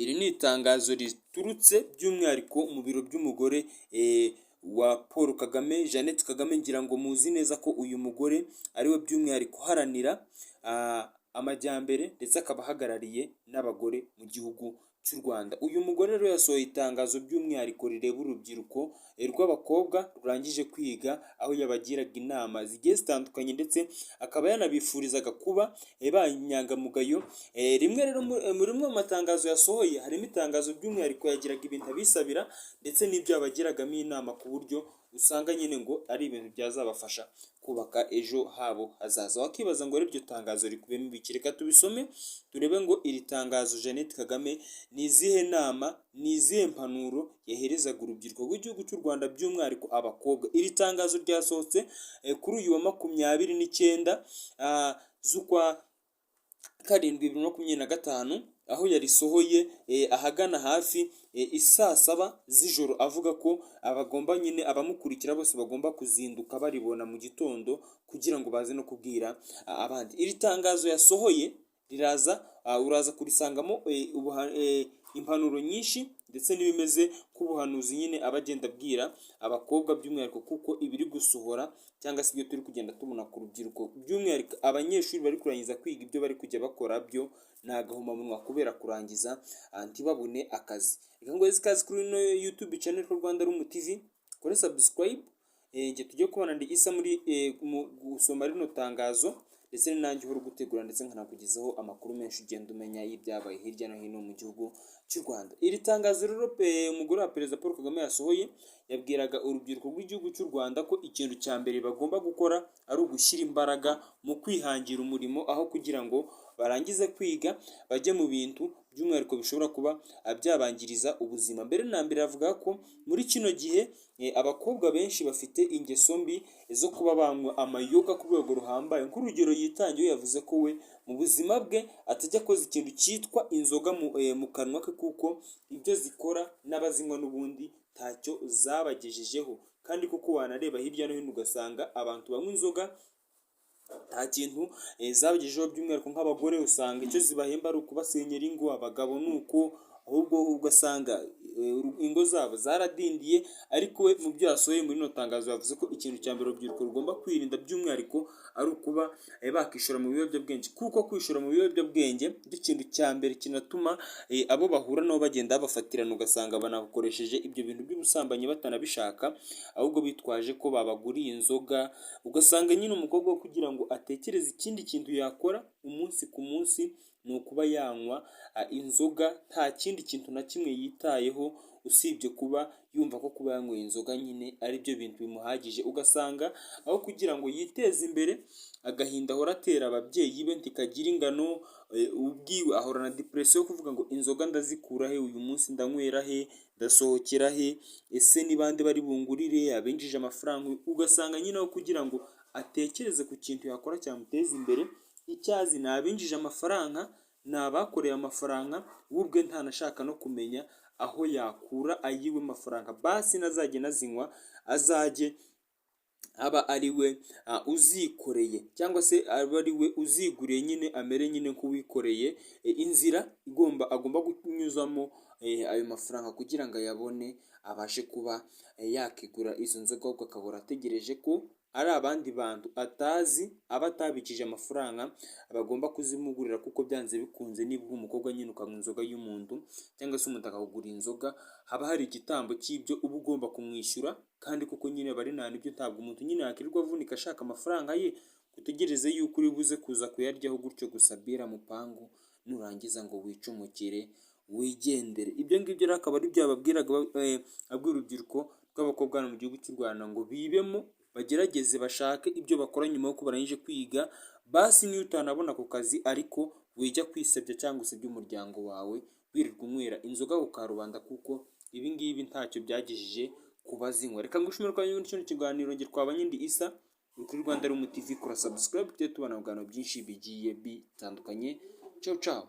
Iri ni itangazo riturutse by'umwihariko mu biro by'umugore wa Paul Kagame, Jeannette Kagame. Ngira ngo muzi neza ko uyu mugore ariwe by'umwihariko uharanira amajyambere, ndetse akaba ahagarariye n'abagore mu gihugu cy'u Rwanda. Uyu mugore rero yasohoye itangazo by'umwihariko rireba urubyiruko rw'abakobwa rurangije kwiga, aho yabagiraga inama zigiye zitandukanye, ndetse akaba yanabifurizaga kuba ba inyangamugayo. Rimwe rero muri rimwe mu matangazo yasohoye, harimo itangazo by'umwihariko yagiraga ibintu abisabira, ndetse n'ibyo yabagiragamo inama, ku buryo usanga nyine ngo ari ibintu byazabafasha kubaka ejo habo hazaza. Wakibaza ngo iryo tangazo rikubiyemo ibiki? Reka tubisome turebe ngo iri tangazo Jeannette Kagame ni izihe nama, ni izihe mpanuro yaherezaga urubyiruko rw'igihugu cy'u Rwanda, by'umwihariko abakobwa. Iri tangazo ryasohotse kuri uyu wa 29 z'ukwa karindwi 2025, aho yarisohoye ahagana hafi isaa 7 z'ijoro, avuga ko abagomba nyine abamukurikira bose bagomba kuzinduka baribona mu gitondo kugira ngo baze no kubwira abandi. Iri tangazo yasohoye riraza, uraza kurisangamo impanuro nyinshi, ndetse n'ibimeze nk'ubuhanuzi nyine aba agenda abwira abakobwa by'umwihariko, kuko ibiri gusohora cyangwa se ibyo turi kugenda tubona ku rubyiruko, by'umwihariko abanyeshuri bari kurangiza kwiga, ibyo bari kujya bakora byo ni agahomamunwa kubera kurangiza ntibabone akazi. Reka ngo ikaze kuri ino YouTube channel ko Rwanda Room TV, kore subscribe. Njye tujye kubona ndi Isa muri mu gusoma rino tangazo, ndetse nanjye uhora gutegura ndetse nkanakugezaho amakuru menshi ugenda umenya y'ibyabaye hirya no hino mu gihugu cy'u Rwanda. Iri tangazo rero umugore wa Perezida Paul Kagame yasohoye, yabwiraga urubyiruko rw'igihugu cy'u Rwanda ko ikintu cya mbere bagomba gukora ari ugushyira imbaraga mu kwihangira umurimo, aho kugira ngo barangize kwiga bajye mu bintu by'umwihariko bishobora kuba byabangiriza ubuzima. Mbere na mbere avuga ko muri kino gihe abakobwa benshi bafite ingeso mbi zo kuba banywa amayoga ku rwego ruhambaye. Nk'urugero yitangiye, yavuze ko we mu buzima bwe atajya akoza ikintu cyitwa inzoga mu kanwa ke, kuko ibyo zikora n'abazinywa n'ubundi ntacyo zabagejejeho. Kandi koko wanareba hirya no hino ugasanga abantu banywa inzoga nta kintu zabagejejeho, by'umwihariko nk'abagore usanga icyo zibahemba ari ukubasenyera ingo, abagabo ni uko, ahubwo ugasanga ingo zabo zaradindiye. Ariko we mu byo yasohoye muri rino tangazo yavuze ko ikintu cya mbere urubyiruko rugomba kwirinda by'umwihariko ari ukuba bakishora mu biyobyabwenge, kuko kwishora mu biyobyabwenge nicyo kintu cya mbere kinatuma abo bahura nabo bagenda babafatirana, ugasanga banakoresheje ibyo bintu by'ubusambanyi batanabishaka, ahubwo bitwaje ko babaguriye inzoga. Ugasanga nyine umukobwa we kugira ngo atekereze ikindi kintu yakora umunsi ku munsi ni ukuba yanywa inzoga, nta kindi kintu na kimwe yitayeho usibye kuba yumva ko kuba yanyweye inzoga nyine ari byo bintu bimuhagije. Ugasanga aho kugira ngo yiteze imbere, agahinda ahora atera ababyeyi be ntikagira ingano. Ubwiwe ahorana depression yo kuvuga ngo inzoga ndazikura he? Uyu munsi ndanywera he? Ndasohokera he? Ese ni bande bari bungurire abinjije amafaranga? Ugasanga nyine aho kugira ngo atekereze ku kintu yakora cyamuteza imbere, icyo azi ni abinjije amafaranga, ni abakoreye amafaranga, we ubwe ntanashaka no kumenya aho yakura ayiwe mafaranga. Basi nazajya anazinywa azajye aba ari we uzikoreye, cyangwa se abe ari we uziguriye, nyine amere nyine nk'uwikoreye inzira igomba agomba kunyuzamo ayo mafaranga kugira ngo ayabone, abashe kuba yakigura izo nzoga, ahubwo akahora ategereje ko ari abandi bantu atazi aba atabikije amafaranga bagomba kuzimugurira, kuko byanze bikunze niba uri umukobwa nyine ukanywa inzoga y'umuntu, cyangwa se umuntu akakugura inzoga, haba hari igitambo cy'ibyo uba ugomba kumwishyura. Kandi kuko nyine bari nta nibyo, ntabwo umuntu nyine yakwirirwa avunika ashaka amafaranga ye utegereze yuko uri buze kuza kuyaryaho gutyo gusa bira mupangu, nurangiza ngo wicumukire wigendere. Ibyo ngibyo rero akaba ari byo yababwiraga, abwira urubyiruko rw'abakobwa hano mu gihugu cy'u Rwanda ngo bibemo, bagerageze bashake ibyo bakora nyuma y'uko barangije kwiga. Basi niyo utanabona ako kazi, ariko wijya kwisebya cyangwa usebye umuryango wawe wirirwa unywera inzoga ku karubanda, kuko ibi ngibi ntacyo byagejeje ku bazinywa. Reka ngushimire ko muri kino kiganiro njye twabanye, ndi Isa kuri Rwanda Room TV. Kora subscribe tujye tubana mu biganiro byinshi bigiye bitandukanye. Ciao ciao.